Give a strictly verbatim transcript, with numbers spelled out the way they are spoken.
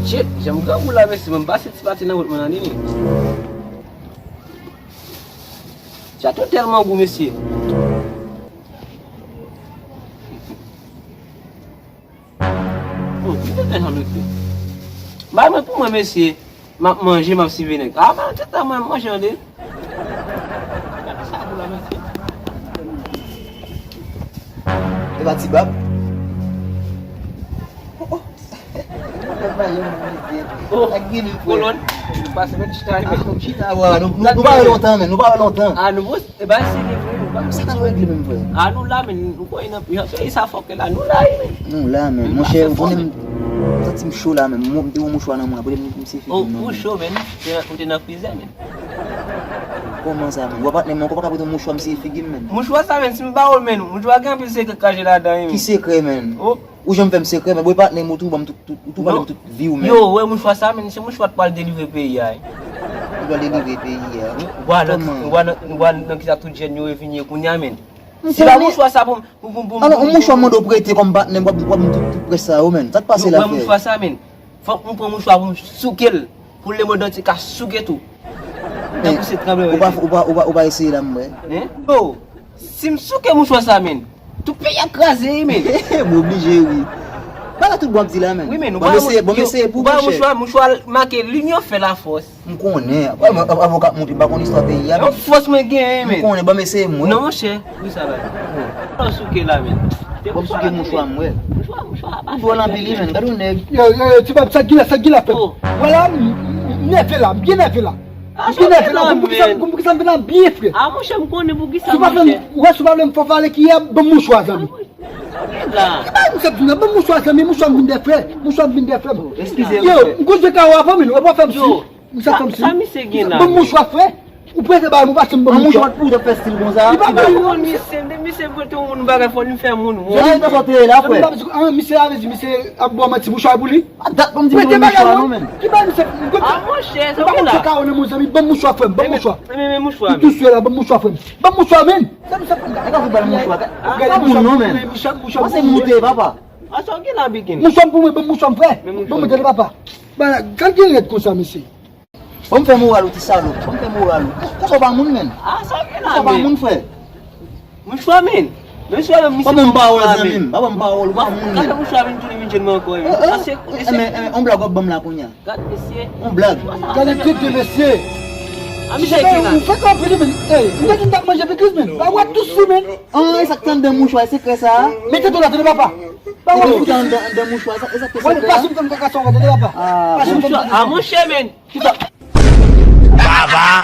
Shit, jan m grangou la, mesye, mwen m pase ti pati nan wout mwen nan li. Chato tèlman gou, mesye. Oh, ki tenten jan mesye. Bay mwen pou mwen, mesye. M ap manje, m ap sivinèg. Ah, men tenten mwen manje, tande. Sa gou la, mesye. E pa ti bab. Oh, oh. Oh, kolòn. Pase mèt chita, men. Ah, nou, nou, nou pa wè lontan, men. Nou pa wè lontan. Ah, nou, e ba, se li vre, nou pa. Sa k ap regle menm, frè? Ah, nou la, men, nou konn nan, nan peyi sa fòkè la, nou la, wi, men. Nou la, men. Monchè, ou konnen m santi m cho la, men. Mwen, m te yon mouchwa nan mwen, apre m, m se figi, oh, non, ou cho, men. Ou te nan frizè, men. Kòman sa, men? Ou pa patnè m, mwen, kòman ka prete yon mouchwa, m se figi m, men? Mouchwa sa, men, si m ba ou l, men, mouchwa gen anpil sekrè kache ladan, wi, men. Ki sekrè, men? Oh. Ou janm fè m sekrè, men. Ou patnè m, ou tou ban m tout, tout, ou tou pale m tout vi w, men. Yo, wè mouchwa sa, men, se mouchwa t pral delivre peyi a, wi. Li pral delivre peyi a. Wi, ou pa nan, ou pa nan, ou pa nan kisa tout jèn yo vin ye kounye a, men. Si pa mouchwa sa pou, pou, pou, pou, alò, yon mouchwa m mande w prete kòm patnè m, w ap, w ap tout, tout près sa yo, men. Sa k pase la, frè? Yo, wè mouchwa sa, men. Fòk m pran mouchwa pou m souke l, pou lemonn antye ka souke tou. Tankou se tranblemanntè. Ou pa, ou pa, ou pa, ou pa eseye la, m wè. Hein? Yo, si m souke mouchwa sa, men, tout peyi ap kraze, wi, men. M oblije ri. Bagay tout bon ap di la, men. Wi, men, nou pa eseye, bon, eseye pou mouchwa, mouchwa make l'union fait la force. M konnen. Avoka ap montre, m pa konn istwa peyi a, men. Yon fòs mwen genyen, men. M konnen, ban m eseye m wè. Non, monchè, wi sa la. Ou souke la, men. Ban m souke mouchwa m wè. Mouchwa, mouchwa. Ou dwòl anpil, wi, men. Gade yon nèg. Yo, yo, yo, ti bab, sa k gen la, sa k gen la, frè? Oh. Vwala, m, m, m nève la, m byen nève la. M byen nève la, konn poukisa m vin la byen, frè. Ah, monchè, m konnen poukisa, monchè. Ou wè, si w pa vle m fè w pale ki yè, ban m mouchwa, zanmi. Ki bagay misye ap di la? Ban m mouchwa, zanmi, mouchwa m vin dèyè frè. Mouchwa m vin dèyè frè. Eskize m, frè. Yo, m konn jwe kawo avan, men, ou pa fè m si. Misye ap fè m si. Sa misye gen la? Ban m mouchwa, frè. Ou prese bay mwen, pase m ban m mouchwa. An mouchwa pou w t ap fè stil konsa. Li pa bay mwen. Misye, misye pote yon moun bagay fò li fè moun. Misye a vle di misye ap ba w manti, mouchwa pou li. A dat pou m di m gen mouchwa non, men. Ki bagay misye? Ah, monchè, sa w gen la? Ou pa konn fè kawo nan moun, zanmi, ban m mouchwa, frè m, ban m mouchwa. Men, men, men mouchwa, men. Ou tou swe la, ban m mouchwa, frè m. Ban m mouchwa, men. Sa misye ap fè m? Nèg ap ba l mouchwa. Gade moun non, men. Mouchwa, mouchwa. Panse moun te, papa. Ah, sa w gen la, Bikin? Mouchwa m pou mwen, ban m mouchwa m, frè. Ban mwen, tande, papa. Bagay la, gad gen rèd konsa, mesye. Ban m fè moral ou, ti salòp. Ban m fè moral ou. Konsa w pa moun, men. Ah, sa w gen la, men. Konsa w pa moun, frè. Mouchwa, men. Men mouchwa, men, misye. Pa ban m pawòl, zanmi m. Pa ban m pawòl, ou pa moun, men. Gade mouchwa vin tounen vin jwenn mwen ankò, men. Sa se, se. Enben, enben, on blag w ap ban m la kounye a. Gad mesye. On blag. Gade tèt de mesye. A misye ki la. Ou fè kanpe li, men. Ey, ou te di m t ap manje pikliz, men. Ba wè tou sou, men. An, e sa k te anndan mouchwa, e sekrè sa a? Mete tou la, tande papa. Ba wè tou sou. Anndan, anndan mouchwa, e sa, e sa k te sekrè a? Wè, pase m fè m kaka sa w tande papa. Ah, pase m fè m kaka sa. Ah, monchè, men. Kisa? Baba!